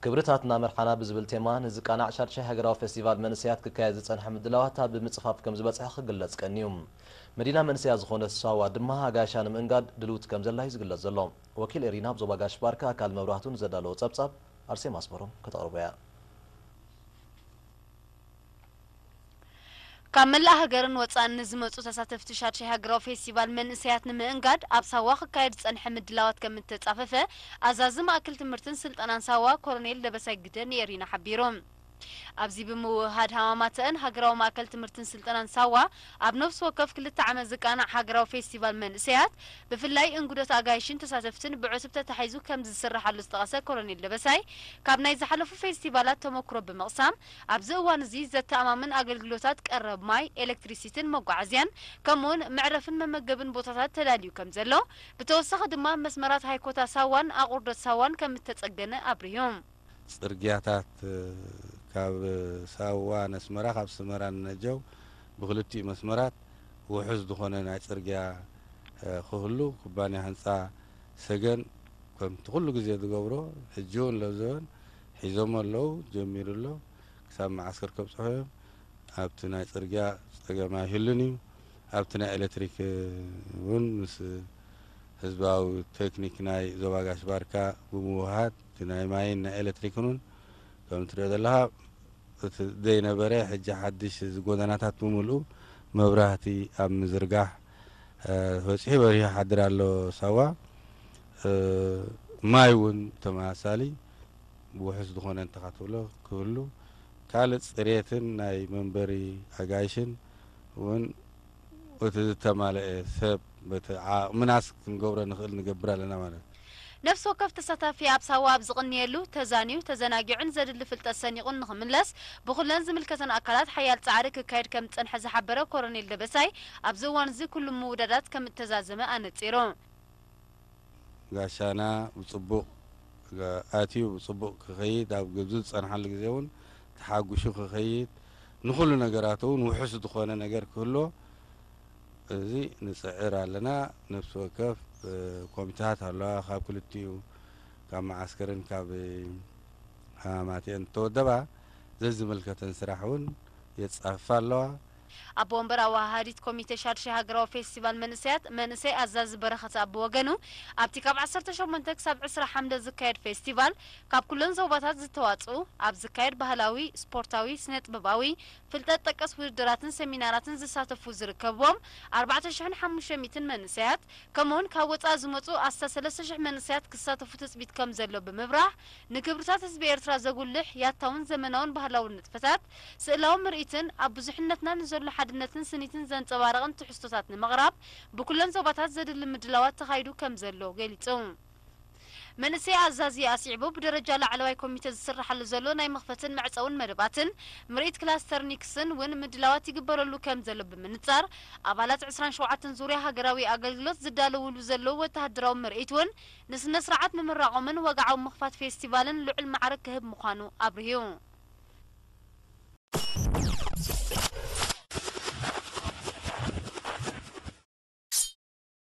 ክብርታትና መርሓና ብዝብል ቴማ ንዝቃናዕ ሻድሻይ ሃገራዊ ፌስቲቫል መንእሰያት ክካየድ ዝጸንሐ ምድላዋት ኣብ ምጽፋፍ ከም ዝበጽሐ ክግለጽ ቀንዩ። መዲና መንእሰያት ዝኾነት ሳዋ ድማ ኣጋይሻ ንምእንጋድ ድልውቲ ከም ዘላ እዩ ዝግለጽ ዘሎ። ወኪል ኤሪና ኣብ ዞባ ጋሽ ባርካ ኣካል መብራህቱ ንዘዳለዎ ጸብጻብ ኣርሴማ ኣስመሮም ከተቕርቦ እያ። ካብ መላእ ሃገርን ወጻእን ንዝመጹ ተሳተፍቲ ሻድሻይ ሃገራዊ ፌስቲቫል መንእሰያት ንምእንጋድ ኣብ ሳዋ ክካየድ ዝጸንሐ ምድላዋት ከም እተጻፈፈ ኣዛዚ ማእከል ትምህርትን ስልጠናን ሳዋ ኮሎኔል ደበሳይ ግደ ንኤሪና ሓቢሩ። ኣብዚ ብምውህሃድ ሃማማተአን ሃገራዊ ማእከል ትምህርትን ስልጠናን ሳዋ ኣብ ነፍሲ ወከፍ ክልተ ዓመት ዝቃናዕ ሃገራዊ ፌስቲቫል መንእሰያት ብፍላይ እንግዶት ኣጋይሽን ተሳተፍትን ብዕቱብ ተታሒዙ ከም ዝስርሓሉ ዝጠቐሰ ኮሎኔል ደበሳይ ካብ ናይ ዝሓለፉ ፌስቲቫላት ተመክሮ ብምቕሳም ኣብዚ እዋን እዚ ዘተኣማምን ኣገልግሎታት ቀረብ ማይ፣ ኤሌክትሪሲቲን መጓዓዝያን ከምኡውን መዕረፍን መመገብን ቦታታት ተዳልዩ ከም ዘሎ ብተወሳኺ ድማ መስመራት ሃይኮታ ሳዋን ኣቑርደት ሳዋን ከም እተጸገነ ኣብርሁ። ጽርግያታት ካብ ሳዋ ነስመራ ካብ ስመራ ንነጀው ብክልቲኡ መስመራት ውሑስ ዝኾነ ናይ ጽርግያ ክህሉ ኩባንያ ህንፃ ሰገን ከምቲ ኩሉ ግዜ ዝገብሮ ሕጂ እውን ለብዘበን ሒዞሞ ኣለዉ ጀሚሩ ኣሎ ክሳብ መዓስከር ከብፅሑ እዮም ኣብቲ ናይ ጽርግያ ጸገም ኣይህሉን እዩ ኣብቲ ናይ ኤሌክትሪክ እውን ምስ ህዝባዊ ቴክኒክ ናይ ዞባ ጋሽ ባርካ ብምውሃድ እቲ ናይ ማይን ናይ ኤሌክትሪክን እውን ከም ትሪኦ ዘለኻ እቲ ዘይነበረ ሕጂ ሓድሽ እዚ ጎደናታት ብምልኡ መብራህቲ ኣብ ምዝርጋሕ በፂሑ በሪሁ ሓድር ኣሎ ሳዋ ማይ እውን ተመሳሳሊ ውሑስ ዝኾነ እንተኻትብሎ ክህሉ ካልእ ፅሬትን ናይ መንበሪ ኣጋይሽን እውን እቲ ዝተማለአ ሰብ በቲ ዓቕምናስ ክንገብሮ ንኽእል ንገብር ኣለና ማለት እዩ። ነፍሲ ወከፍ ተሳታፊ ኣብ ሳዋ ኣብ ዝቕንየሉ ተዛንዩ ተዘናጊዑን ዘድሊ ፍልጠት ሰኒቑን ንኽምለስ ብኹለን ዝምልከተን ኣካላት ሓያል ጻዕሪ ክካየድ ከም ዝጸንሐ ዝሓበረ ኮረኔል ደበሳይ ኣብዚ እዋን እዚ ኩሉ ምውዳዳት ከም እተዛዘመ ኣነጺሩ። ጋሻና ብጽቡቕ ኣትዩ ብጽቡቕ ክኸይድ ኣብ ግብዚ ዝጸንሓሉ ግዜ እውን ተሓጉሹ ክኸይድ ንኹሉ ነገራት እውን ውሑስ ዝኾነ ነገር ክህልዎ እዚ ንጽዕር ኣለና። ነፍሲ ወከፍ ኮሚታት ኣለዋ ካብ ክልቲኡ ካብ መዓስከርን ካብ ሃማማትኤን ተወደባ ዘዝምልከተን ስራሕ እውን የጻፍፋ ኣለዋ። ኣቦ ወንበር ኣወሃሃዲት ኮሚቴ ሻድሻይ ሃገራዊ ፌስቲቫል መንእሰያት መንእሰይ ኣዛዚ በረኸት ኣቢ ወገኑ ኣብቲ ካብ ዓሰርተ ሸሞንተ ክሳብ ዕስራ ሓምለ ዝካየድ ፌስቲቫል ካብ ኩለን ዞባታት ዝተዋፅኡ ኣብ ዝካየድ ባህላዊ፣ ስፖርታዊ፣ ስነ ጥበባዊ፣ ፍልጠት ጠቀስ ውድድራትን ሰሚናራትን ዝሳተፉ ዝርከብዎም ኣርባዕተ ሽሕን ሓሙሽተ ሚእትን መንእሰያት ከምኡውን ካብ ወፃኢ ዝመፁ ኣስታት ሰለስተ ሽሕ መንእሰያት ክሳተፉ ትፅቢት ከም ዘሎ ብምብራህ ንክብርታት ህዝቢ ኤርትራ ዘጉልሕ ያታውን ዘመናውን ባህላዊ ንጥፈታት ስእላዊ ምርኢትን ኣብ ብዙሕነትና ንዘሎ ሓድነትን ስኒትን ዘንጸባርቕን ትሕዝቶታት ንምቕራብ ብኩለን ዞባታት ዘድሊ ምድላዋት ተኻይዱ ከም ዘሎ ገሊጹ። መንእሰይ ኣዛዚ ኣስዒቡ ብደረጃ ላዕለዋይ ኮሚተ ዝስርሓሉ ዘሎ ናይ መኽፈትን መዕጸውን መደባትን ምርኢት ክላስተር ኒክስን እውን ምድላዋት ይግበረሉ ከም ዘሎ ብምንጻር ኣባላት ዕስራን ሸውዓተን ዙርያ ሃገራዊ ኣገልግሎት ዝዳለውሉ ዘለዉ ወተሃደራዊ ምርኢት እውን ንስነ ስርዓት ምምራቖምን ወግዓዊ ምኽፋት ፌስቲቫልን ልዑል ማዕረ ክህብ ምዃኑ ኣብርሁ።